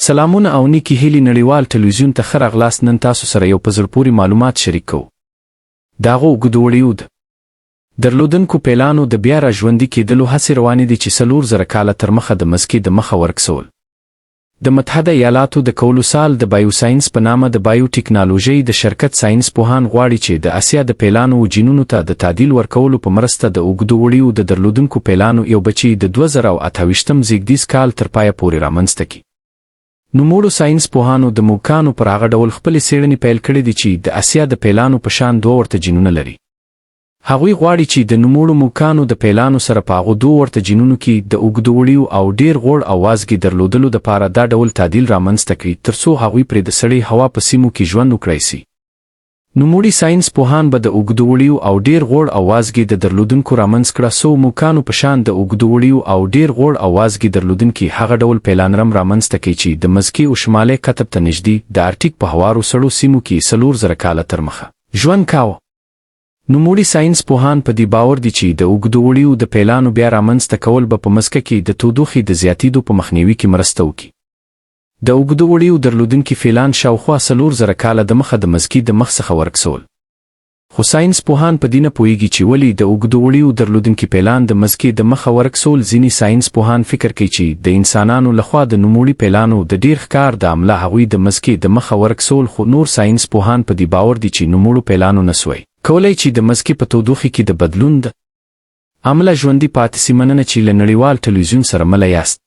سلامونه او نیکی هیلی نړیوال ټلویزیون ته ښه راغلاست نن تاسو سره یو په زړه پوری معلومات شریک کوو د هغو اوږدو وړیو د درلودنکو پیلانو د بیا را ژوندي کیدلو هڅې روانې دي چې 4000 کاله تر مخه د مځکې د مخه ورک سول. د متحده ایالاتو د کولوسال د بایوساینس په نامه د بایو ټیکنالوژۍ د شرکت ساینس پوهان غواړي چې د اسیا د پیلانو و جینونو ته د تعدیل ورکولو په مرسته د اوږدو وړیو د درلودونکو پیلانو یو بچی د 2028 زیږدیز کال تر پایه پورې رامنځته کړي. نوموړو ساینس پوهانو د موږکانو پر هغه ډول خپلې څېړنې پیل کړې دي چې د اسیا د پیلانو په شان دوه ورته جینونه لري. هغوی غواړي چي د نوموړو موږکانو د پیلانو سره په هغو دوو ورته جینونو کي د اوږدو وړیو او ډیر غوړ او وازګې درلودلو دپاره دا ډول تعدیل رامنځ ته کړي تر څو هغوی پرې د سړې هوا په سیمو کي ژوند وکړای سي. نوموړي ساینس پوهان به د اوږدو وړیو او ډیر غوړ او وازګې د درلودونکو رامنځ کړه سوو موږکانو په شان د اوږدو وړیو او ډیر غوړ او وازګې درلودونکي هغه ډول پیلانرم رامنځ ته کړي چي د مځکي و شمالې قطب ته نژدي د ارټیک په هوارو سړو سیمو کي 4000 کاله تر مخه ژوند کاوه. نوموړي ساینس پوهان په دي باور دي چي د اوږدو وړیو د پیلانو بیا رامنځ ته کول به په مځکه کي د تودوخي د زیاتیدو په مخنیوي کي مرسته وکړي. د اوږدو وړیو درلودونکي فیلان شاوخوا 4000 کاله دمخه د مځکي د مخ څخه ورک سول. خو ساینس پوهان په دي نه پوهیږي چي ولي د اوږدو وړیو درلودونکي پیلان د مځکي د مخه ورک سول ځیني ساینس پوهان فکر کوي چي د انسانانو لخوا د نوموړي پیلانو د ډیر ښکار د امله هغوی د مځکي د مخه ورک سول خو نور ساینس پوهان په دي باور دي چي نوموړو پیلانو نسوای کولای چي د مځکي په تودوخي کي د بدلون د امله ژوندي پاتې سي مننه چي له نړیوال ټلویزیون سره مله یاست.